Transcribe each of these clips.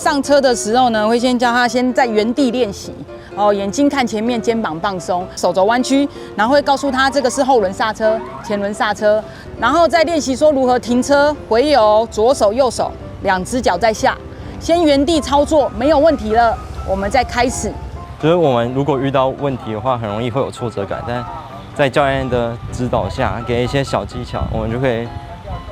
上車的時候呢，會先教他先在原地練習，哦，眼睛看前面，肩膀放鬆，手肘彎曲，然後會告訴他這個是後輪剎車、前輪剎車，然後再練習說如何停車、回油，左手右手兩隻腳在下，先原地操作沒有問題了，我們再開始。就是我們如果遇到問題的話，很容易會有挫折感，但在教練的指導下，給一些小技巧，我們就可以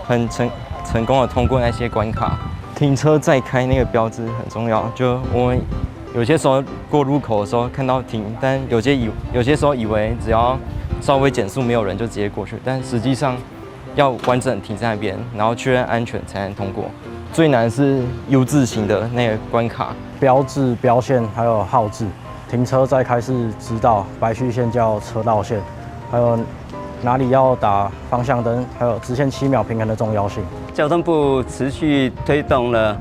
很成功的通過那些關卡。停車再開那個標誌很重要，就我們有些時候過路口的時候看到停，但有些時候以為只要稍微減速沒有人就直接過去，但實際上要完整停在那邊，然後確認安全才能通過。最難是 U 字形的那個關卡，標誌、標線還有號誌。停車再開是直道，白虛線叫車道線，還有哪裡要打方向燈，還有直線7秒平衡的重要性。交通部持續推動了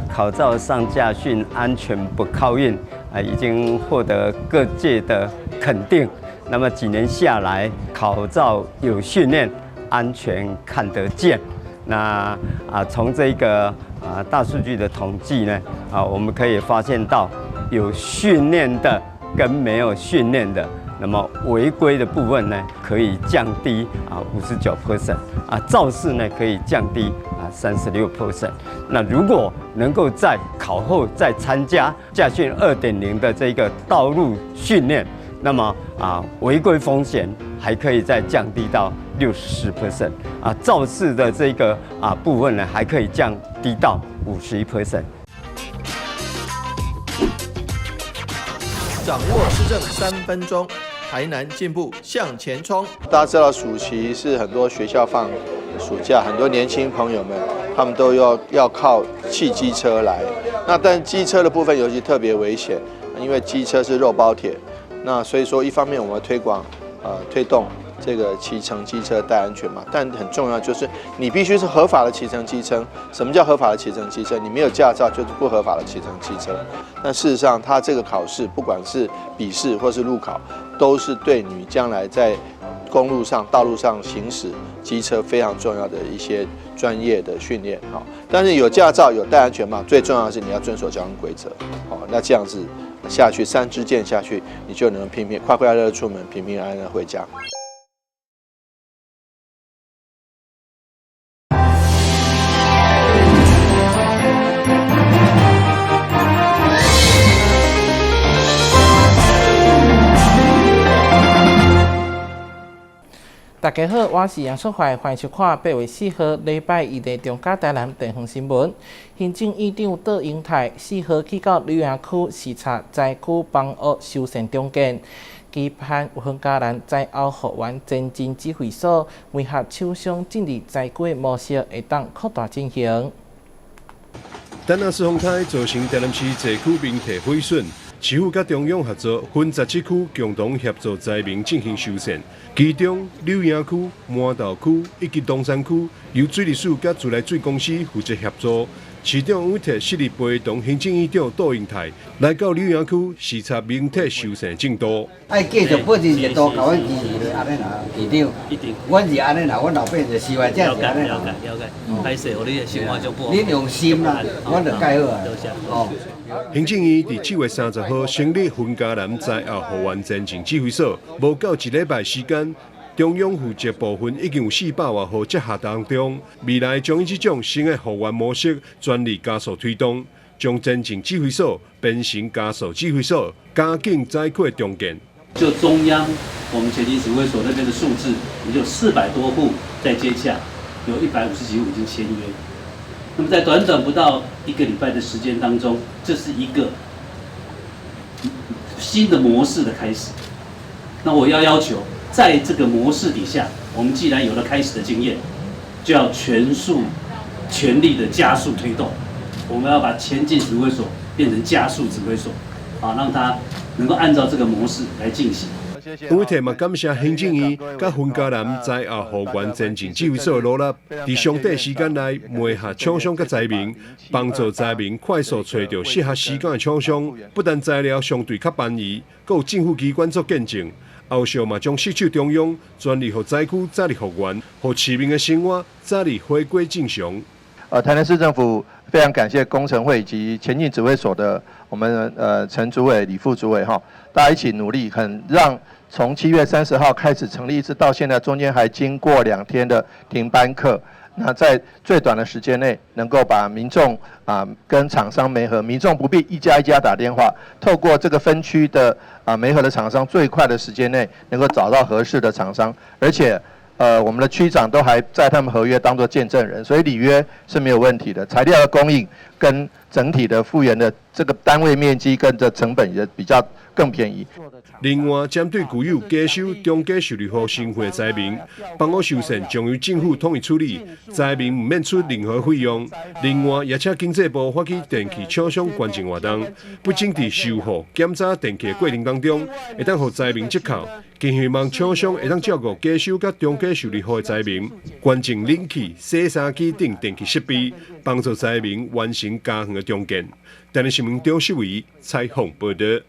考照上駕訓安全不靠運已經獲得各界的肯定。那麼幾年下來，考照有訓練，安全看得見。那從這個大數據的統計呢，我們可以發現到有訓練的跟沒有訓練的，那麼違規的部分呢，可以降低59%，肇事呢可以降低36%。那如果能夠在考後再參加駕訓2.0的這個道路訓練，那麼違規風險還可以再降低到64%，肇事的這個部分呢，還可以降低到51%。掌握市政3分鐘，台南進步向前衝。大家知道暑期是很多學校放暑假，很多年輕朋友們他們都要靠汽機車來。那但機車的部分尤其特別危險，因為機車是肉包鐵。那所以說，一方面我們推廣推動這個騎乘機車戴安全帽，但很重要就是你必須是合法的騎乘機車。什麼叫合法的騎乘機車？你沒有駕照就是不合法的騎乘機車。但事實上，他這個考試不管是筆試或是路考，都是對你將來在公路上、道路上行駛機車非常重要的一些專業的訓練。好，但是有駕照、有戴安全帽，最重要的是你要遵守交通規則。好，那這樣子下去，三支箭下去，你就能平平快快樂樂出門，平平安安回家。大家好，我是楊淑懷，歡迎收看8月4號禮拜一的中嘉台南地方新聞。行政院長杜英泰4號去到柳營區視察災區房屋修繕重建，期盼雲嘉南災後復原前進指揮所媒合廠商進入災區的模式會當擴大進行。陳阿四風災造成台南市濟區民宅毀損，市府佮中央合作，分17區共同協助災民進行修繕。其中柳營區、麻豆區以及東山區由水利署佮自來水公司負責協助。市長委託昔日陪同行政院長杜英泰來到柳營區視察民宅修繕進度。愛繼續保持熱度，共阮支持咧，按呢啦，市長。一定。阮是按呢啦，阮老爸就希望這是按呢啦。了解了解，歹勢，予你的生活足不。恁用心啦，阮就蓋好啊。哦。行政院佇7月30號成立雲嘉南災後復原前進指揮所，無夠一禮拜時間，中央負責部分已經有400外戶接洽當中，未來將以這種新的復原模式全力加速推動，將前進指揮所變成加速指揮所，加緊災區重建。就中央我們前進指揮所那邊的數字，也就400多戶在接洽，有150幾戶已經簽約。那麼在短短不到一個禮拜的時間當中，這是一個新的模式的開始。那我要求，在這個模式底下，我們既然有了開始的經驗，就要全速、全力的加速推動。我們要把前進指揮所變成加速指揮所，讓它能夠按照這個模式來進行。委託嘛感謝行政院佮雲嘉南災後復原前進指揮所的努力，佇上短時間內媒合廠商佮災民，幫助災民快速揣著適合施工的廠商，不但材料相對較便宜，閣有政府機關做見證。後續嘛將攜手中央，全力予災區早日復原，予市民的生活早日回歸正常。台南市政府非常感謝工程會以及前進指揮所的我們陳主委、李副主委哈，大家一起努力，很讓從7月30號開始成立，一直到現在，中間還經過2天的停班課。那在最短的時間內，能夠把民眾啊跟廠商媒合，民眾不必一家一家打電話，透過這個分區的啊媒合的廠商，最快的時間內能夠找到合適的廠商，而且我們的區長都還在他們合約當作見證人，所以履約是沒有問題的。材料的供應跟整體的復原的這個單位面積跟這成本也比較更便宜。另外，針對具有低收、中低收入戶身份的災民，房屋修繕將由政府統一處理，災民毋免出任何費用。另外，也請經濟部發起電器廠商捐贈活動，不僅佇修復、檢查電器的過程當中，會當予災民折扣，更希望廠商會當照顧低收佮中低收入戶的災民，捐贈冷氣、洗衫機等電器設備，幫助災民完成家園的重建。台南新聞張世維採訪報導。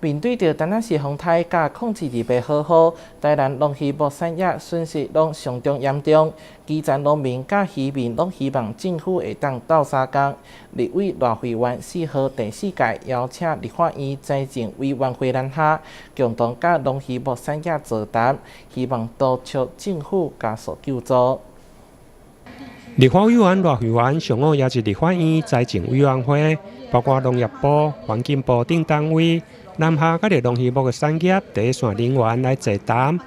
面對著陳仔是風颱佮072豪雨，台南農漁牧產業損失攏相當嚴重，基層農民佮漁民攏希望政府會當鬥相共。立委賴惠員4號第四屆邀請立法院財政委員會南下，共同佮農漁牧產業座談，希望督促政府加速救助。立法委員賴惠員上午也佇立法院財政委員會，包括農業部、環境部等單位，南下佮著農漁牧的產業第一線人員來座談。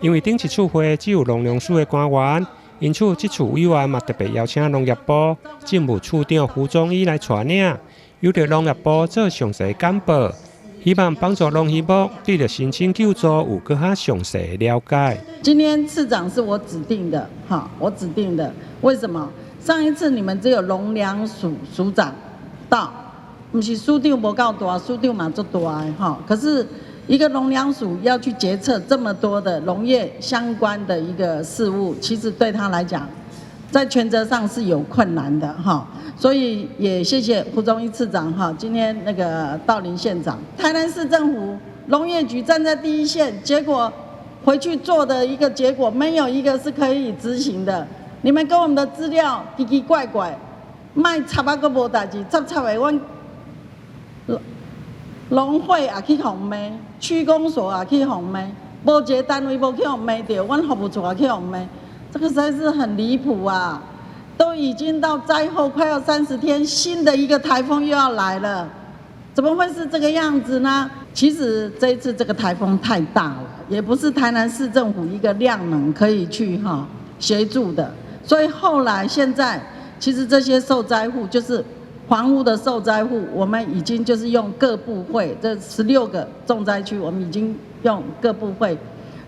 因為頂一次會只有農糧署的官員，因此這次委員嘛特別邀請農業部政務處長胡宗毅來帶領，由著農業部做詳細簡報，希望幫助農漁牧對著申請救助有閣較詳細的了解。今天次長是我指定的，哈，我指定的。為什麼？上一次你們只有農糧署署長到，毋是署長無夠大，署長嘛足大的哈。可是一個農糧署要去決策這麼多的農業相關的一個事務，其實對他來講，在權責上是有困難的哈。所以也謝謝胡宗毅次長哈，今天那個到林縣長，台南市政府農業局站在第一線，結果回去做的一個結果，沒有一個是可以執行的。你們給我們的資料奇奇怪怪，莫插啊閣無代誌，插插的，阮農會也去予罵，區公所也去予罵，無一個單位無去予罵著，阮服務處也去予罵，這個實在是很離譜啊！都已經到災後快要30天，新的一個颱風又要來了，怎麼會是這個樣子呢？其實這一次這個颱風太大了，也不是台南市政府一個量能可以去哈協助的。所以後來現在，其實這些受災戶就是房屋的受災戶，我們已經就是用各部會這16個重災區，我們已經用各部會，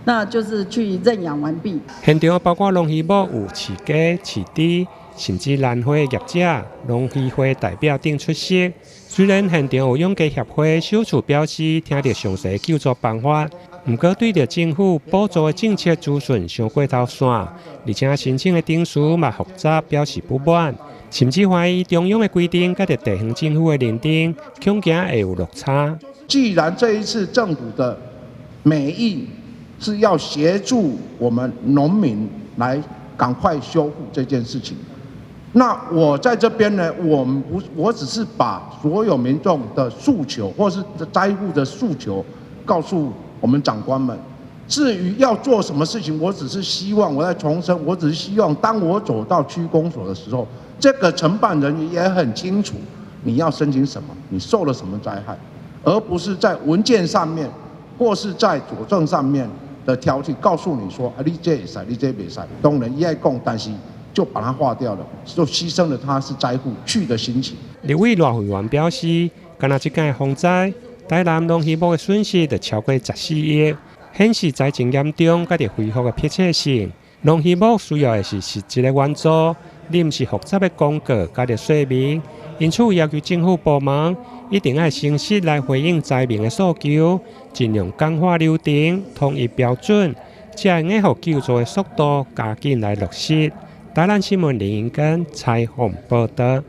那就是去認養完畢。現場包括農漁牧有飼雞、飼豬，甚至蘭花業者、農漁會代表等出席。雖然現場有養雞協會首次表示聽著詳細救助辦法，毋過對著政府補助的政策資訊傷過頭散，而且申請的程序嘛複雜，表示不滿，甚至懷疑中央的規定佮著地方政府的認定，恐驚會有落差。既然這一次政府的美意是要協助我們農民來趕快修復這件事情，那我在這邊呢，我們不，我只是把所有民眾的訴求或是災戶的訴求告訴我們長官們。至於要做什麼事情，我只是希望，我再重申，我只是希望，當我走到區公所的時候，這個承辦人員也很清楚你要申請什麼，你受了什麼災害，而不是在文件上面或是在佐證上面的挑剔，告訴你說啊，你這會使，你這袂使。當然伊愛講，但是就把它劃掉了，就犧牲了他是災戶去的心情。立委賴惠員表示，干焦這擺風災，台南農漁牧的損失就超過14億，顯示災情嚴重，佮著恢復的迫切性。農漁牧需要的是實質的援助，而毋是複雜的公告佮著說明。因此，要求政府部門一定愛誠實來回應災民的訴求，盡量簡化流程、統一標準，才會用予救助的速度加緊來落實。台南新聞林英根採訪報導。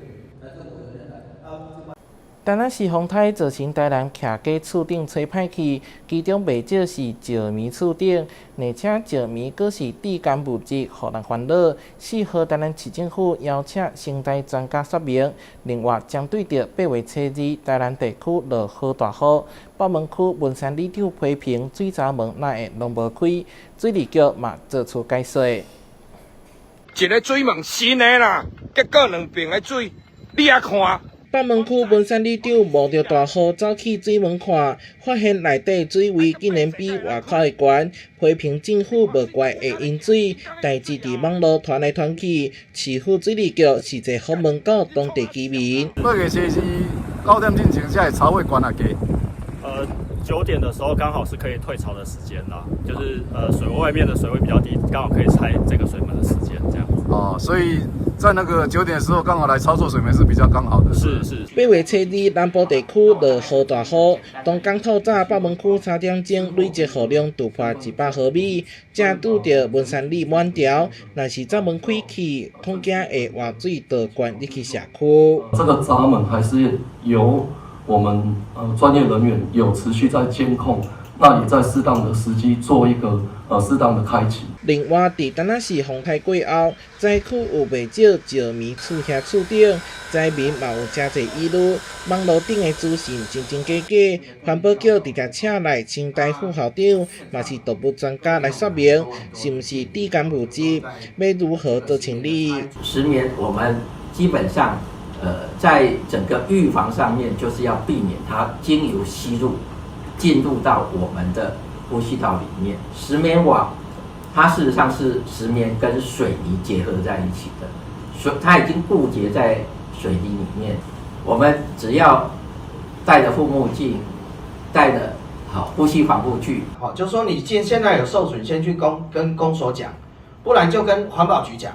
台南市風颱造成台南徛家厝頂吹歹去，其中袂少是石棉厝頂，而且石棉閣是致癌物質，予人煩惱。4號台南市政府邀請生態專家說明。另外，針對著8月初2台南地區落好大雨，北門區文山里長批評水閘門哪會攏無開，水利局嘛做出解說。一个水門新的啦，結果兩爿的水，你也看。北門區文山里長冒著大雨走去水門看，發現內底水位竟然比外口的懸，批評政府無怪會淹水，代誌佇網路傳來傳去，市府水利局實際訪問到當地居民。8月初2 9點進前才會潮會懸啊低。9點的時候剛好是可以退潮的時間啦，就是水位外面的水位比較低，剛好可以開這個水門的時間，這樣子。哦，所以在那個九點的時候，剛好來操作水門是比較剛好的。是是。8月初2，南部地區落雨大雨，當工透早北門區3點鐘累積雨量突破100毫米，正拄著文山里滿潮，若是閘門開去，恐驚會活水倒灌入去社區。這個閘門還是由我們專業人員有持續在監控，那也在適當的時機做一個適當的開啟。另外，佇台南市風颱過後，災區有袂少石棉厝遐厝頂，災民嘛有誠濟疑慮，網路頂的資訊真真假假，環保局直接請來清大副校長，嘛是動物專家來說明，是毋是致癌物質，欲如何做清理？石棉，我們基本上，在整個預防上面，就是要避免它經由吸入進入到我們的呼吸道裡面。石棉網，它事實上是石棉跟水泥結合在一起的，水它已經固結在水泥裡面。我們只要戴着護目鏡，戴着好呼吸防護具。好，就是說你現在有受損，先去跟公所講，不然就跟環保局講。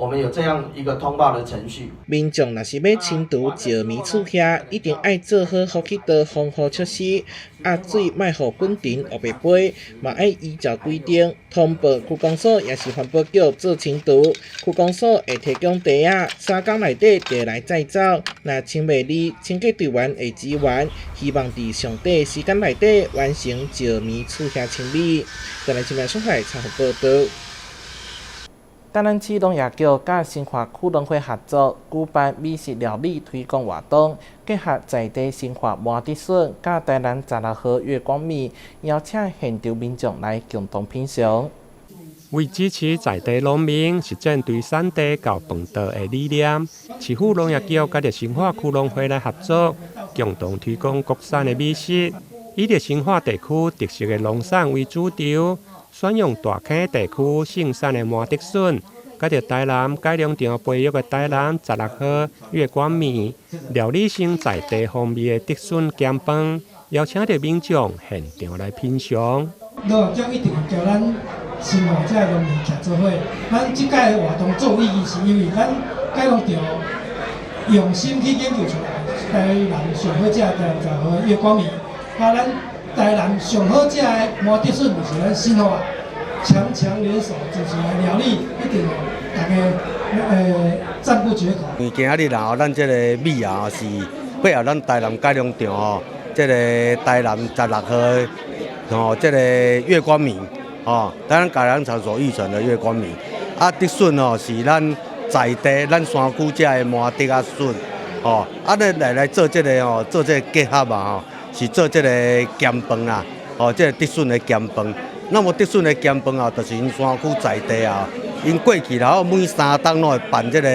我們有這樣一個通報的程序。民眾若是欲清除石棉厝遐，一定愛做好呼吸道防護措施，壓水莫予粉塵烏白飛，嘛愛依照規定通報區公所，抑是環保局做清除。區公所會提供袋仔，3工內底就會來載走。若清袂利，清潔隊員會支援，希望佇上短時間內底完成石棉厝遐清理。台南新聞蘇海採訪報導。台南市農業局佮新化區農會合作，舉辦美食料理推廣活動，結合在地新化麻竹筍佮台南16號月光米，邀請現場民眾來共同品嘗。為支持在地農民實踐對產地到飯桌的理念，市府農業局佮著新化區農會來合作，共同推廣國產的美食，以著新化地區特色的農產為主軸，選用大坑地區盛產的麻竹筍，佮著台南改良場培育的台南16號月光米，料理成在地風味的竹筍鹹飯，邀請著民眾現場來品嘗。農業局一直共咱新化這个農民徛做伙，咱這擺的活動做有意義，是因為咱改良場用心去研究出來，台南上好食的台南16號月光米，啊，咱台南上好食的麻竹筍就是咱新化，強強聯手做出來料理，一定大家讚不絕口。今仔日啦，咱這个米啊是配合咱台南改良場吼，這个台南16號吼，這个月光米吼，咱改良場所育成的月光米。啊，竹筍吼是咱在地咱山區遮的麻竹仔筍，吼，啊，咱來做這个吼，做這个結合啊吼，是做這个鹹飯啦，吼，這个竹筍的鹹飯。那麼竹筍的鹹飯啊，就是𪜶山區在地啊，𪜶過去然後每3冬攏會辦這个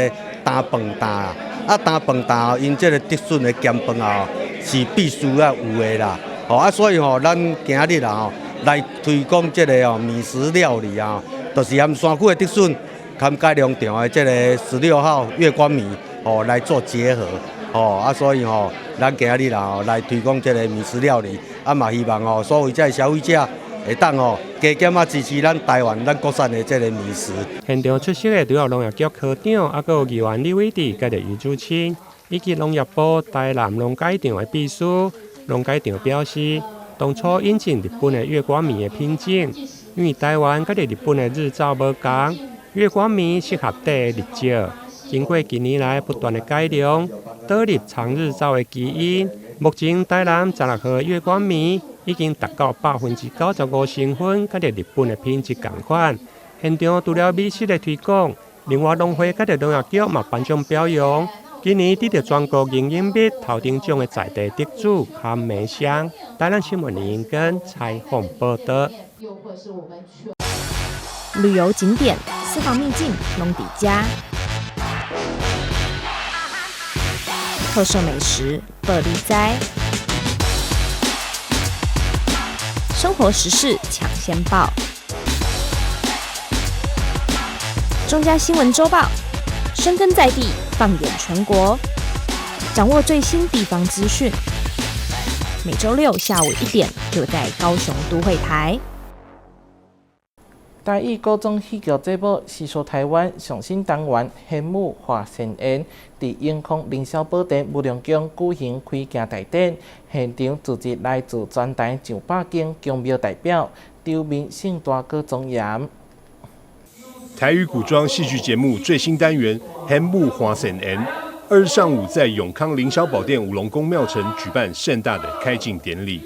擔飯擔啦，啊擔飯擔，𪜶這个竹筍的鹹飯啊，是必須要有的啦，吼啊，所以吼，咱今仔日啊吼來推廣這个哦美食料理啊，就是含山區的竹筍，含改良場的這个16號月光米哦來做結合，吼啊，所以吼，咱今仔日啊吼來推廣這个美食料理，啊嘛希望吼所有這消費者會當吼加減仔支持咱台灣、咱國產的這个美食。現場出席的除了農業局科長，啊，閣有議員李偉智、佮著余祖清，以及農業部台南農改場的秘書。農改場表示，當初引進日本的月光米的品種，因為台灣佮著日本的日照無仝，月光米適合地日照。經過近年來不斷的改良，導入長日照的基因。目前台南16號月光米已經達到95%成分，佮著日本的品質仝款。現場除了美食的推廣，另外農會佮著農業局嘛頒獎表揚。今年得著全國營養蜜頭等獎的在地得主康梅香。台南新聞林英根採訪報導。旅遊景點、私房秘境，攏佇遮。特色美食，報你知。生活時事搶先報。中嘉新聞週報，深耕在地，放眼全國，掌握最新地方資訊。每週六下午1點，就在高雄都會台。台語古裝戲劇節目《戲說台灣》上新單元《玄武華仙宴》佇永康凌霄寶殿舞龍宮舉行開鏡大典，現場組織來自全台上百間宮廟代表，場面盛大閣莊嚴。台語古裝戲劇節目最新單元《玄武華仙宴》，2日上午在永康凌霄寶殿舞龍宮廟埕舉辦盛大的開鏡典禮。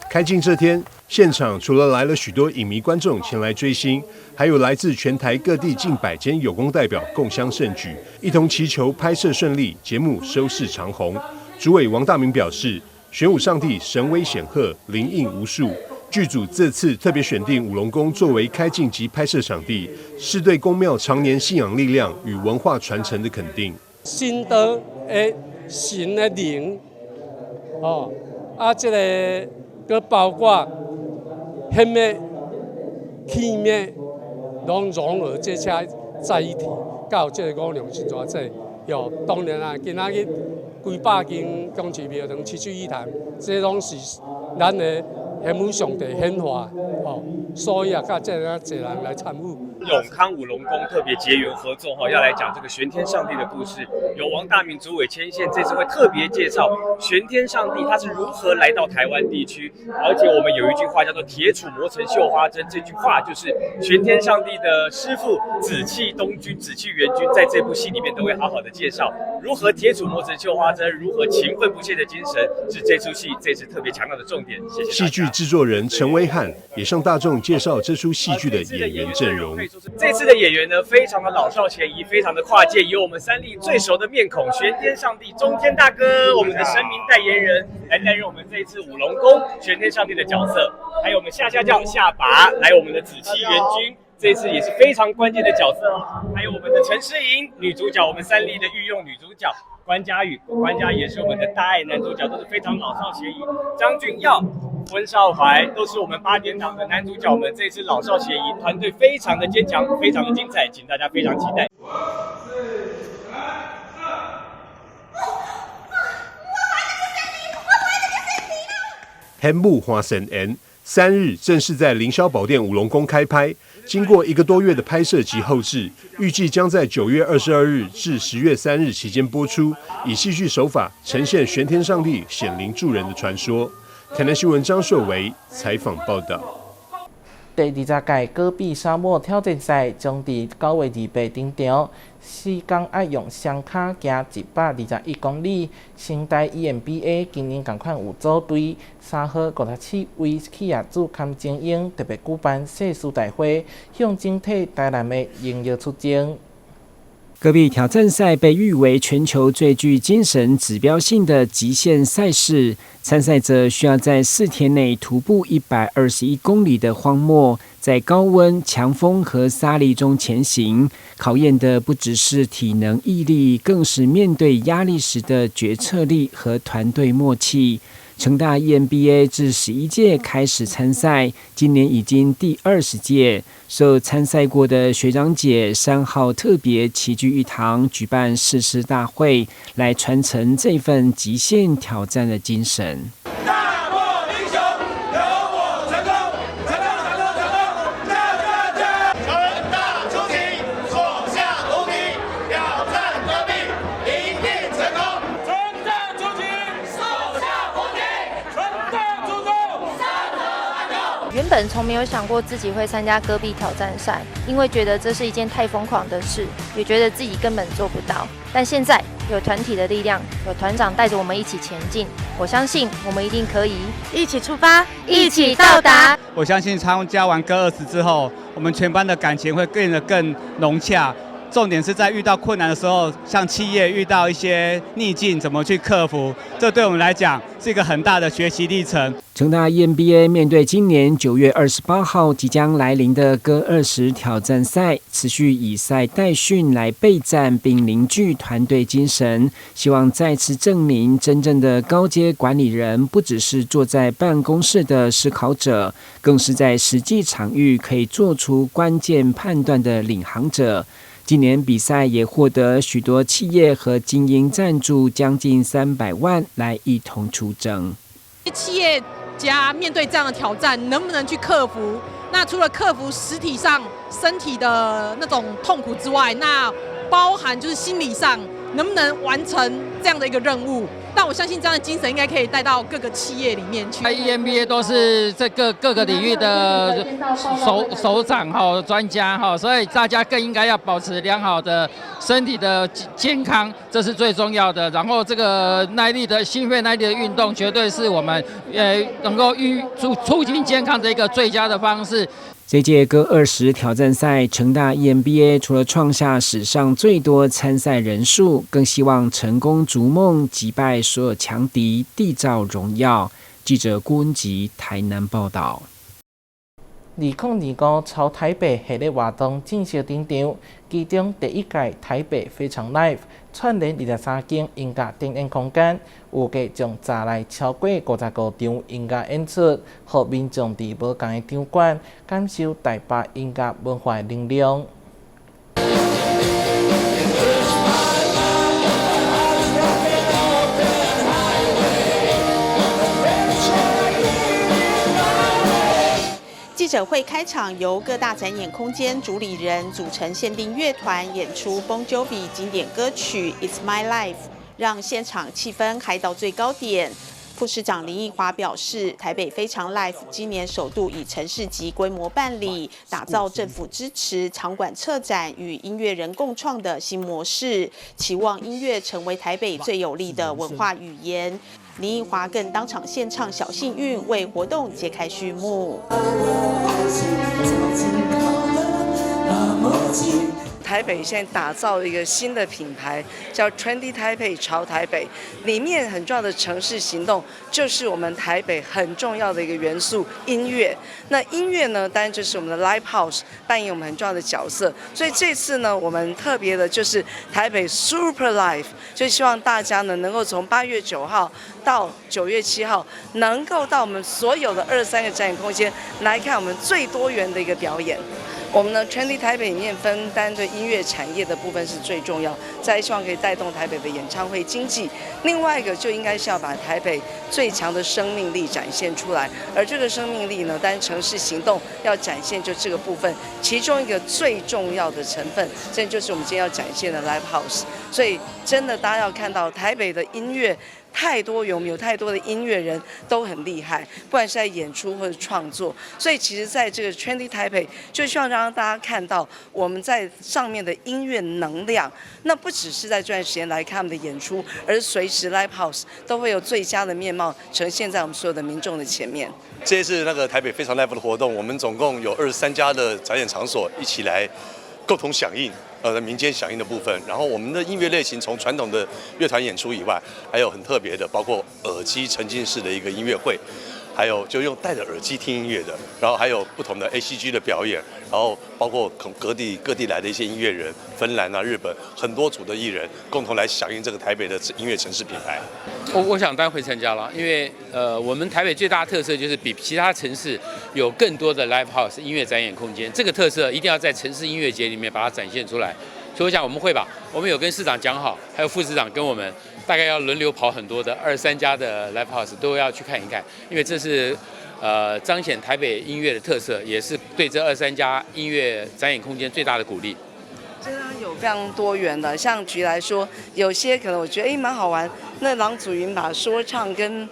開鏡這天，現場除了來了許多影迷觀眾前來追星，還有來自全台各地近百間有功代表共襄盛舉，一同祈求拍攝順利，節目收視長紅。主委王大明表示，玄武上帝神威顯赫，靈應無數。劇組這次特別選定舞龍宮作為開鏡及拍攝場地，是對宮廟常年信仰力量與文化傳承的肯定。神道的神的靈，哦，啊，這個。閣包括顯滅、氣滅，攏融合這車在一體，到這個五龍神座祭。喲，當然啊，今仔日幾百間宮祠廟堂齊聚一堂，這攏是咱的玄武上帝顯化，哦，所以啊，佮這樣濟人來參與。永康舞龍宮特別結緣合作哈，要來講這個玄天上帝的故事，由王大明主委牽線，這次會特別介紹玄天上帝他是如何來到台灣地區，而且我們有一句話叫做鐵杵磨成繡花針，這句話就是玄天上帝的師父紫氣東君、紫氣元君，在這部戲裡面都會好好的介紹如何鐵杵磨成繡花針，如何勤奮不懈的精神，是這齣戲這次特別強調的重點。謝謝。戲劇製作人陳威漢也向大眾介紹這齣戲劇的演員陣容。這次的演員呢，非常的老少咸宜，非常的跨界，有我們三立最熟的面孔玄天上帝中天大哥，我們的神明代言人來擔任我們這一次舞龍宮玄天上帝的角色，還有我們下下叫下拔來我們的紫氣元君，這次也是非常關鍵的角色哦，還有我們的陳詩穎女主角，我們三立的御用女主角關佳宇，關佳宇也是我們的大愛男主角，都是非常老少咸宜。張俊耀、溫少懷都是我們8點檔的男主角，我們這次老少咸宜，團隊非常的堅強，非常的精彩，請大家非常期待。玄武華仙宴3日正式在凌霄寶殿舞龍宮開拍，經過1個多月的拍攝及後製，預計將在9月22日至10月3日期間播出，以戲劇手法呈現玄天上帝顯靈助人的傳說。台南新聞張碩維採訪報道。第20屆戈壁沙漠挑戰賽將佇9月28登場，四工愛用雙跤行121公里。成大 EMBA 今年仝款有組隊，3號57位企業主兼精英特別舉辦誓師大會，向整體台南的榮耀出征。戈壁挑戰賽被譽為全球最具精神指標性的極限賽事，參賽者需要在4天內徒步121公里的荒漠，在高溫、強風和沙礫中前行，考驗的不只是體能毅力，更是面對壓力時的決策力和團隊默契。成大 EMBA 自11屆開始參賽，今年已經第20屆。所有參賽過的學長姐3號特別齊聚一堂，舉辦誓師大會，來傳承這份極限挑戰的精神。大漠英雄，有我成功，成功，成功，成功，加加加！成大出奇，所向無敵，挑戰戈壁，一定成功。成大出奇，所向無敵，成大出功，山河安。原本本從沒有想過自己會參加戈壁挑戰賽，因為覺得這是一件太瘋狂的事，也覺得自己根本做不到。但現在有團體的力量，有團長帶着我們一起前進，我相信我們一定可以一起出發，一起到達。我相信參加完戈二十之後，我們全班的感情會變得更融洽。重點是在遇到困難的時候，像企業遇到一些逆境，怎麼去克服？這對我們來講是一個很大的學習歷程。成大 EMBA 面對今年9月28號即將來臨的戈二十挑戰賽，持續以賽代訓來備戰，並凝聚團隊精神，希望再次證明真正的高階管理人不只是坐在辦公室的思考者，更是在實際場域可以做出關鍵判斷的領航者。今年比賽也獲得許多企業和精英贊助，將近300萬來一同出征。企業家面對這樣的挑戰，能不能去克服？那除了克服實體上身體的那種痛苦之外，那包含就是心理上能不能完成這樣的一個任務？但我相信這樣的精神應該可以帶到各個企業裡面去。 EMBA 都是這個各個領域的首長哈專家哈，所以大家更應該要保持良好的身體的健康，這是最重要的。然後這個耐力的心肺耐力的運動，絕對是我們能夠促進健康的一個最佳的方式。這屆戈二十挑戰賽，成大 EMBA 除了創下史上最多參賽人數，更希望成功逐夢，擊敗所有強敵，締造榮耀。記者郭文吉台南報道。2025潮台北系列活動正式登場，其中第一屆台北非常 Live 串聯23間音樂展演空間，預計將載來超過55場音樂演出，予民眾佇無仝的場館感受台北音樂文化的能量。記者會開場由各大展演空間主理人組成限定樂團演出 Bon Jovi 經典歌曲《It's My Life》，讓現場氣氛嗨到最高點。副市長林奕華表示，台北非常 Live 今年首度以城市級規模辦理，打造政府支持、場館策展與音樂人共創的新模式，期望音樂成為台北最有力的文化語言。林奕華更當場獻唱《小幸運》，為活動揭開序幕。台北現在打造一個新的品牌，叫 Trendy Taipei 潮台北，裡面很重要的城市行動，就是我們台北很重要的一個元素——音樂。那音樂呢，當然就是我們的 Live House 扮演我們很重要的角色。所以這次呢，我們特別的就是台北 Super Live，就希望大家呢能夠從8月9號到9月7號，能夠到我們所有的23個展演空間來看我們最多元的一個表演。我們呢，Trendy 台北裡面分擔對音樂產業的部分是最重要，再希望可以帶動台北的演唱會經濟。另外一個就應該是要把台北最強的生命力展現出來，而這個生命力呢，當然城市行動要展現就這個部分，其中一個最重要的成分，這就是我們今天要展現的 Live House。所以真的，大家要看到台北的音樂太多元，我們有太多的音樂人都很厲害，不管是在演出或者創作。所以其實在這個 Trendy Taipei，就希望讓大家看到我們在上面的音樂能量。那不只是在這段時間來看我們的演出，而是隨時 Live House 都會有最佳的面貌呈現在我們所有的民眾的前面。這次那個台北非常 Live 的活動，我們總共有23家的展演場所一起來共同響應。民間響應的部分，然後我們的音樂類型從傳統的樂團演出以外，還有很特別的，包括耳機沉浸式的一個音樂會，還有就用戴着耳機聽音樂的，然後還有不同的 ACG 的表演，然後包括從各地來的一些音樂人，芬蘭啊、日本很多組的藝人，共同來響應這個台北的音樂城市品牌。我想當然會參加了，因為我們台北最大的特色就是比其他城市有更多的 live house 音樂展演空間，這個特色一定要在城市音樂節裡面把它展現出來。所以我想我們會吧，我們有跟市長講好，還有副市長跟我們大概要輪流跑很多的23家的 live house 都要去看一看，因為這是彰顯台北音樂的特色，也是對這23家音樂展演空間最大的鼓勵。真的有非常多元的，像舉例來說，有些可能我覺得蠻好玩，那郎祖筠把說唱跟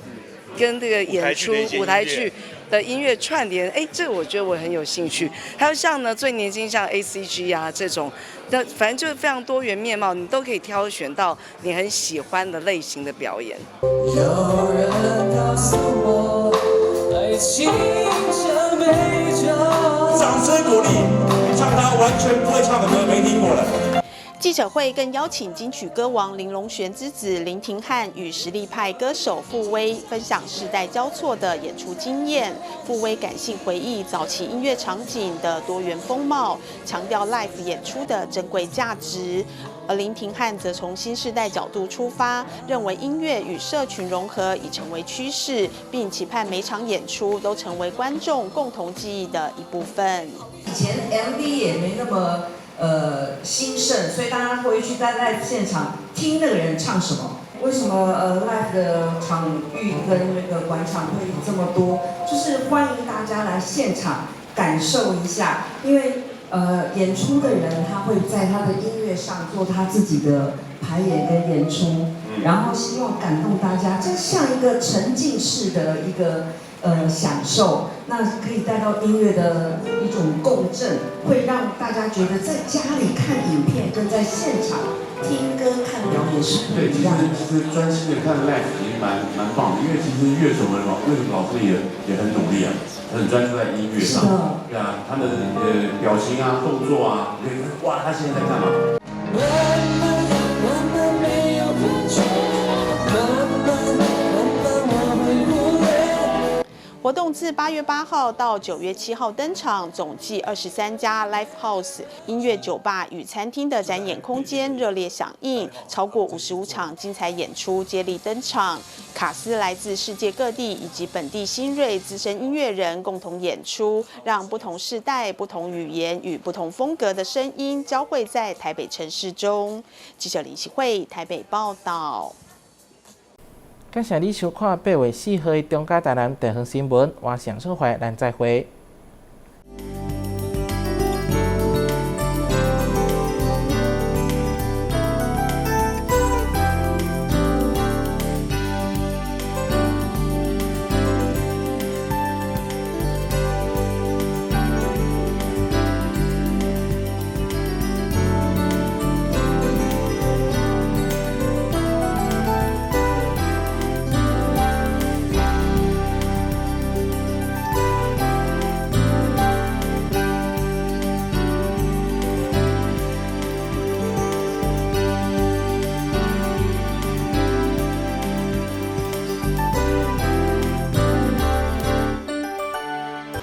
這個演出舞台劇。的音乐串联，哎，这我觉得我很有兴趣。还有像呢最年轻像 ACG 啊这种，那反正就是非常多元面貌，你都可以挑选到你很喜欢的类型的表演。有人告诉我，爱情像杯酒。掌声鼓励，唱他完全不会唱的歌，没听过了。记者会更邀请金曲歌王林隆璇之子林廷翰与实力派歌手傅威分享世代交错的演出经验。傅威感性回忆早期音乐场景的多元风貌，强调 live 演出的珍贵价值。而林廷翰则从新世代角度出发，认为音乐与社群融合已成为趋势，并期盼每场演出都成为观众共同记忆的一部分。以前 MV 也没那么兴盛，所以大家会去待在现场听那个人唱什么。为什么live 的场域跟那个馆场会这么多？就是欢迎大家来现场感受一下，因为演出的人他会在他的音乐上做他自己的排演跟演出，然后希望感动大家，这像一个沉浸式的一个享受，那可以带到音乐的一种共振，会让大家觉得在家里看影片跟在现场听歌看表演是不一样的。对，其实专心的看 live 已经蛮棒的，因为其实乐手们乐手老师也很努力啊，很专注在音乐上。对啊，他们表情啊、动作啊，你可以看哇，他现在在干嘛？慢慢慢慢没有感觉，慢慢慢慢我会忽略。活动自8月8号到9月7号登场，总计23家 live house、音乐酒吧与餐厅的展演空间热烈响应，超过55场精彩演出接力登场。卡司来自世界各地以及本地新锐资深音乐人共同演出，让不同世代、不同语言与不同风格的声音交汇在台北城市中。记者林希慧台北报道。感谢你收看8月4号的中嘉台南地方新闻，我是杨淑怀，咱再会。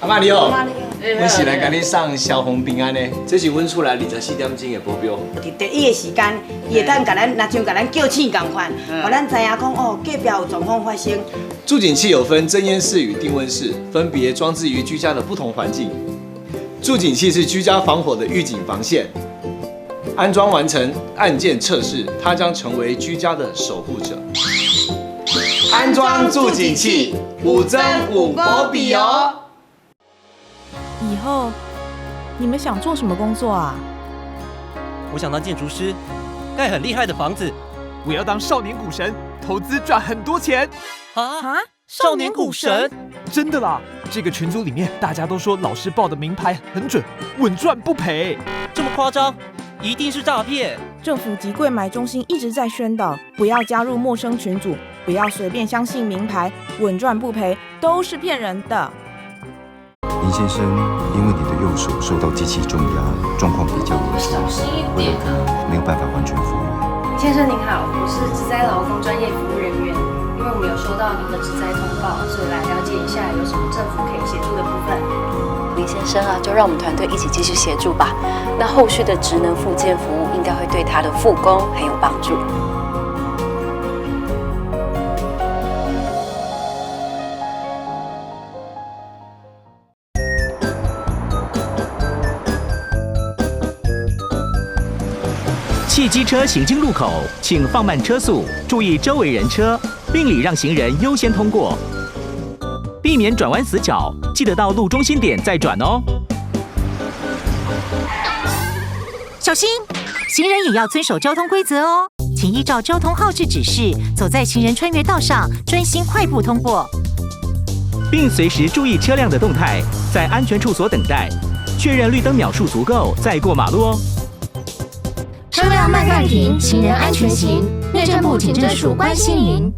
阿嬤你好，阮是来共你送消防平安的，这是阮厝内24点钟的保镖。伫第一个时间，伊会当共咱，若像共咱叫醒仝款，予咱知影讲哦，隔壁有状况发生。住警器有分侦烟室与定温室，分别装置于居家的不同环境。住警器是居家防火的预警防线，安装完成按键测试，它将成为居家的守护者。安装住警器，5增5保比哦。以后你们想做什么工作啊？我想当建筑师，盖很厉害的房子。我要当少年股神，投资赚很多钱。啊！少年股神？真的啦！这个群组里面大家都说老师报的名牌很准，稳赚不赔。这么夸张？一定是诈骗！政府及柜买中心一直在宣导，不要加入陌生群组，不要随便相信名牌，稳赚不赔都是骗人的。林先生，因为你的右手受到机器重压，状况比较严重，未来可能没有办法完全复原。先生您好，我是职灾劳工专业服务人员，因为我们有收到您的职灾通报，所以来了解一下有什么政府可以协助的部分。林先生啊，就让我们团队一起继续协助吧。那后续的职能复健服务应该会对他的复工很有帮助。汽机车行经路口，请放慢车速，注意周围人车，并礼让行人优先通过，避免转弯死角。记得到路中心点再转哦。小心，行人也要遵守交通规则哦，请依照交通号志指示，走在行人穿越道上，专心快步通过。並隨時注意車輛的動態，在安全處所等待，確認綠燈秒數足夠再過馬路哦。車輛慢暫停，行人安全行。內政部警政署關心您。